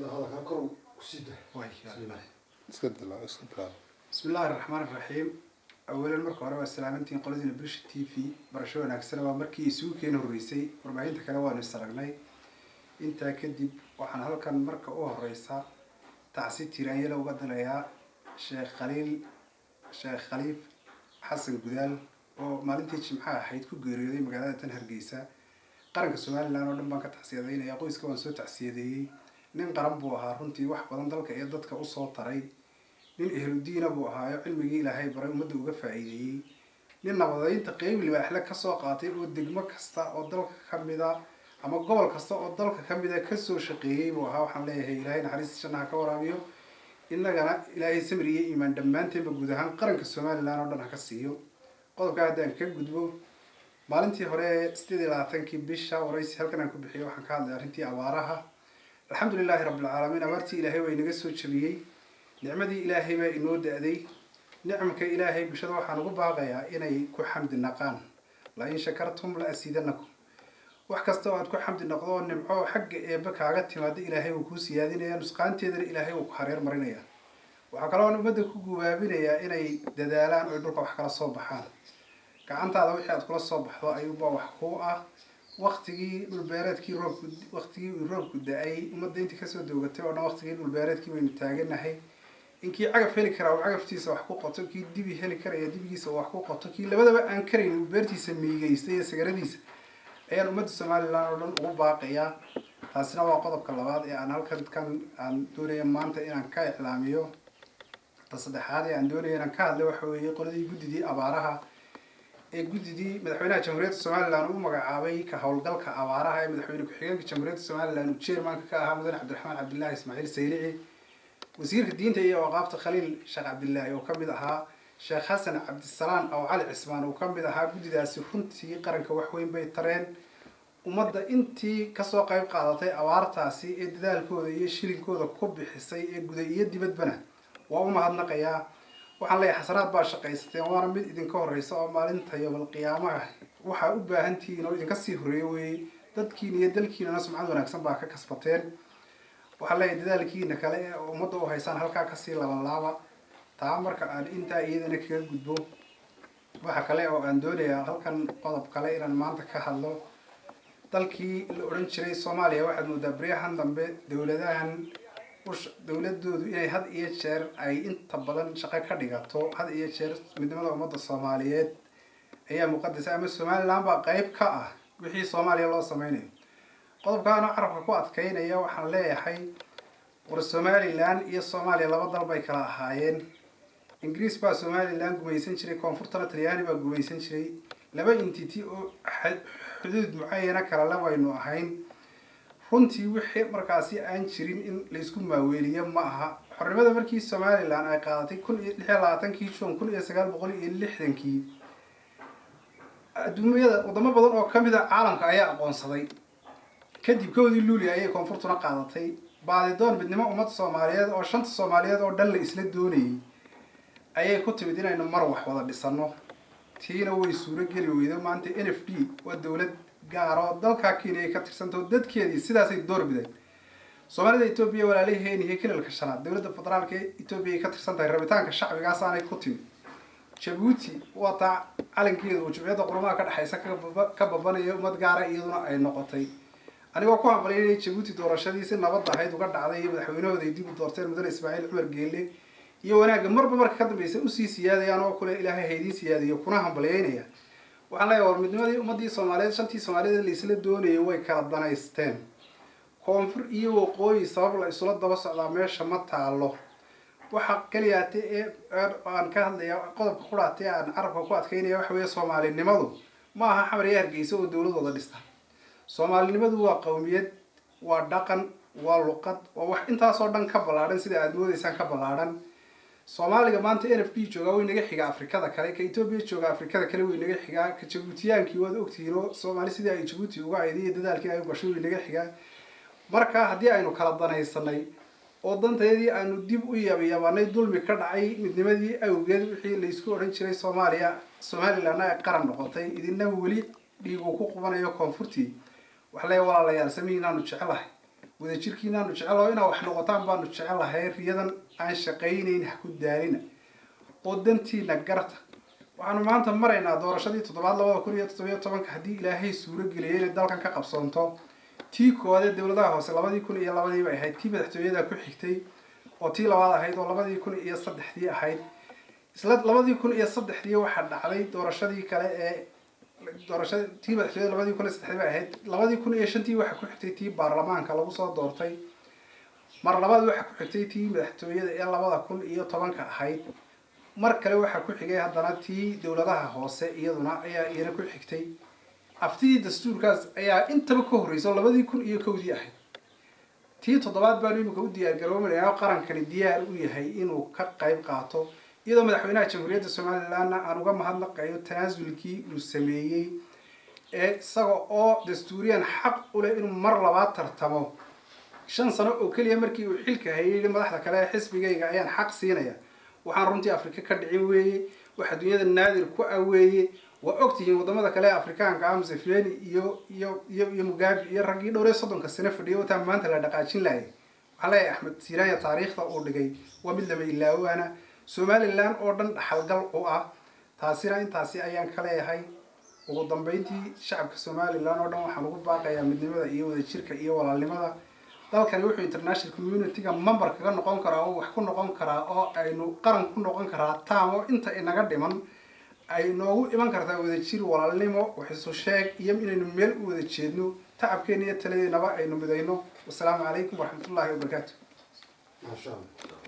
Hadalkaa kor kusii dah. Iska dilaa, iska bilaab. بسم الله الرحمن الرحيم. أولا marka hore waa salaamantiin qoladiina Bulsha TV. Barasho wanaagsan. Waa markii isugu keen horreysay, warbaahinta kale waanu is aragnay. Intaa kadib, waxaan halkan marka u horeysa tacsi tiiraanyada uga dalayaa Sheekh Khaliil, Sheekh Khaliif Xasan Gudaal, oo maalintii Jimcaha ahayd ku geeriyooday magaalada tan Hargeysa. Qaranka Somaliland oo dhan baan ka tacsiyadeynaya. Qoyska waan soo tacsiyadeeyey. Nin qaran buu ahaa runtii, wax badan dalka iyo dadka usoo taray. Nin ehludiina buu ahaayo, cilmigii Ilaahay baray ummadda uga faa'iideeyey. Nin nabadeynta qeyb libaaxle kasoo qaatay oo degmo kasta oo dalka kamida ama gobol kasta oo dalka kamida kasoo shaqeeyey buu ahaa. Waxaan leeyahay, Ilaahay naxariista jannaha ka waraabiyo, innagana Ilaahay samir iyo iimaan dhammaanteenba guud ahaan qaranka Somaliland oo dhan ha ka siiyo. Qodobka haddaan ka gudbo, maalintii hore 28-kii bisha waraysi halkan aan ku bixiyay, waxaan ka hadlay arrintii abaaraha. Alxamdu lilaahi rabbil caalamiin, abaartii Ilaahay waa inaga soo jabiyey, nicmadii Ilaahay baa inoo da-day. Nicamka Ilaahay bulshada waxaan ugu baaqayaa inay ku xamdi naqaan. لئن شكرتم لأزيدنكم. Wax kasta oo aad ku xamdi noqdo oo nimco xagga Eebbe kaaga timaada, Ilaahay wuu kuu siyaadinaya, nusqaanteedana Ilaahay wuu ku hareer marinaya. Waxaa kaloo aan ummadda ku gubaabinayaa inay dadaalaan oy dhulka wax kala soo baxaan. Gacantaada wixii aad kula soo baxdo ayuunbaa wax kuu ah. Waktigii dhulbeereedkii roobku, waktigii uu roobku da-ay, ummadda intii kasoo doogatay oo dhan, waktigii dhulbeereedkii baynu taaganahay. In kii cagaf heli karaa uu cagaftiisa wax ku qoto, kii dibi heli karaya dibigiisa uu wax ku qoto, kii labadaba aan karayn uu beertiisa miigeystay iyo sagaradiisa, ayaan ummadda Somaliland oo dhan ugu baaqayaa. Taasina waa qodobka labaad ee aan halkan kan aan doonaya maanta inaan ka iclaamiyo. Ta saddexaad ee aan doonaya inaan ka hadlay waxa weeye qoladii guddidii abaaraha, ee guddidii madaxweynaha Jamhuuriyadda Somaliland uu magacaabay ka howlgalka abaaraha, ee madaxweyne ku-xigeenka Jamhuuriyadda Somaliland uu chairmanka ka ahaa, Mudane Cabdiraxmaan Cabdillaahi Ismaaciil Saylici, wasiirka diinta iyo awqaafta Khaliil Sheekh Cabdillaahi oo kamid ahaa, Sheekh Xasan Cabdisalaan oo Cali Cismaan uu kamid ahaa. Guddidaasi runtii qaranka wax weyn bay tareen. Ummadda intii kasoo qayb qaadatay abaartaasi ee dadaalkooda iyo shilinkooda ku bixisay ee guda iyo dibadbana waa u mahadnaqayaa. Waxaan leeyahay, xasanaad baa shaqaysateen, waana mid idinka horeysa oo maalinta yowmal qiyaamaha waxaa u baahan tihiin oo idinka sii horeeyo weeye. Dadkiina iyo dalkiinana sumcad wanaagsan baa ka kasbateen. Waxaan leeyahay, dadaalkiina kale ee ummadda u haysaan halkaa kasii laban laaba. Taa marka aan intaa iyadana kaga gudbo, waxa kale oo aan doonayaa halkan qodob kale inaan maanta ka hadlo. Dalkii la odhan jiray Soomaaliya, waxaad moodaa baryahan dambe dowladahan dowladoodu inay had iyo jeer ay inta badan shaqo ka dhigato had iyo jeer midnimada ummadda Soomaaliyeed ayaa muqadasa, ama Somaliland baa qeyb ka ah wixii Soomaaliya loo sameynayo. Qodobkaana carabka ku adkeynaya, waxaan leeyahay, war Somaliland iyo Soomaaliya laba dal bay kala ahaayeen. Ingiriis baa Somaliland gumaysan jiray, koonfurtana Talyaani baa gumaysan jiray. Laba entity oo xuduud mucayana kala la baynu ahayn. Runtii wixii markaasi aan jirin in laysku maaweeliyo ma aha. Xornimada markii Somaliland ay qaadatay kun iyo 26-kii Juun 1960-kii, adduunyada wadamo badan oo kamid a caalamka ayaa aqoonsaday. Kadib 1-dii Luuli ayay koonfurtuna qaadatay. Baadidoon midnimo ummad Soomaaliyeed oo shanta Soomaaliyeed oo dhan la isla doonayay ayay ku timid inaynu mar wax wada dhisano. Tiina way suuro geli weydo. Maanta NFD waa dowlad gaar oo dalka Kenya ay ka tirsantaho, dadkeedii sidaasay door bideen. Soomaalida Etoobiya walaalaheen iyo kilalka shanaad dowladda federaalka ee Etoobiya ay ka tirsan tahay, rabitaanka shacbigaasaanay ku timid. Jabuuti waa taa calankeedu uu Jumciyadda Qurumaha ka dhexaysa ka babanaya, ummad gaara iyaduna ay noqotay. Anigoo ku hambalyaynaya Jabuuti doorashadii si nabad ahayd uga dhacday iyo madaxweynahooda ay dib u doorteen, Mudane Ismaaciil Cumar Geelle, iyo wanaagga marba marka ka dambeysa usii siyaadayaan oo kule Ilaahay haydiin siyaadiyo, kuna hambalyaynaya, waxaan leeyahay, war midnimadii ummadii Soomaaliyeed, shantii Soomaaliyeed la isla doonayay, way kala danaysteen. Koonfur iyo waqooyi sabab la isula daba socdaa meesha ma taalo. Waxa keliyaate ee aan ka hadlaya, qodobka quraate aan carabka ku adkeynaya, waxa weeye, soomaalinimadu ma aha Xamar iyo Hargeysa oo dowladooda dhista. Soomaalinimadu waa qowmiyad, waa dhaqan, waa luqad, waa wax intaasoo dhan ka ballaadhan sida aada moodeysaan ka ballaadhan. Soomaaliga maanta NFD joogaa way naga xigaa Afrikada kale, ka Etoobiya jooga Afrikada kale way naga xigaa, ka Jabuutiyaankii waad ogtihiin oo Soomaali sidii ay Jabuuti uga ayday iyo dadaalkii ay u gashay way naga xigaa. Marka haddii aynu kala danaysanay oo danteedii aanu dib u yabayabanay, dulmi ka dhacay midnimadii awgeed, wixii laysku odhan jiray Soomaaliya, Somalilandna ay qaran noqotay, idina weli dhiiguu ku qubanayo koonfurtii, waxa leeyahay, walaalayaal, samihiinaanu jecelahay. Wadajirkiinaanu jecelaho, inaad wax noqotaan baanu jecelahay. Riyadan aan shaqaynayn ha ku daalina oo dantiina garta. Waxaanu maanta maraynaa doorashadii toddobaad 2017-ka, haddii Ilaahay suuro geliyay inay dalkan ka qabsoonto. Tii koowaad ee dowladaha hoose 2002-dii bay ahayd. Tii madaxtooyada ku xigtay oo tii labaad ahayd oo 2003-dii ahayd. Isla 2003-dii waxaa dhacday doorashadii kale ee doorashada. Tii madaxtooyada 2003-dii bay ahayd. 2005-tii waxaa ku xigtay tii baarlamaanka lagu soo doortay. Mar labaad waxaa ku xigtay tii madaxtooyada ee 2010-ka ahayd. Mar kale waxaa ku xigay haddana tii dowladaha hoose, iyaduna ayaa iyana ku xigtay. Aftidii dastuurkaas ayaa intaba ka horreysay oo 2001-dii ahayd. Tii toddobaad baanu imika u diyaar garoobanaya oo qarankani diyaar u yahay inuu ka qayb qaato, iyadoo madaxweynaha Jamhuuriyadda Somalilandna aan uga mahadnaqayo tanaasulkii uu sameeyey ee isaga oo dastuuriyan xaq u leh inuu mar labaad tartamo 5 sano oo keliya markii uu xilka hayay, madaxda kale ee xisbigayga ayaan xaq siinaya. Waxaan runtii Afrika ka dhicin weeye, waxa dunyada naadir ku ah weeye. Waa ogtihiin wadamada kale ee Afrikaanka ah, Museveni iyo Mugabe iyo raggii dhowr iyo soddonka sano fadhiyay wataa maanta la dhaqaajin lahayay. Waxaa leeyahay, Axmed Siiraanya taariikhda uu dhigay waa mid lama ilaawaana, Somaliland oo dhan dhaxalgal u ah. Taasina intaasi ayaan ka leeyahay. Ugu dambeyntii, shacabka Somaliland oo dhan waxaan ugu baaqayaa midnimada iyo wadajirka iyo walaalnimada. Dalkani wuxuu international community-ga member kaga noqon karaa oo wax ku noqon karaa oo aynu qaran ku noqon karaa taam oo inta inaga dhiman ay noogu iman kartaa wadajir, walaalnimo, wax isu sheeg iyo inaynu meel u wada jeedno, tacabkeena iyo taladeennaba aynu midayno. Wasalaamu calaykum waraxmatullaahi wabarakaatu. Maasha Allah.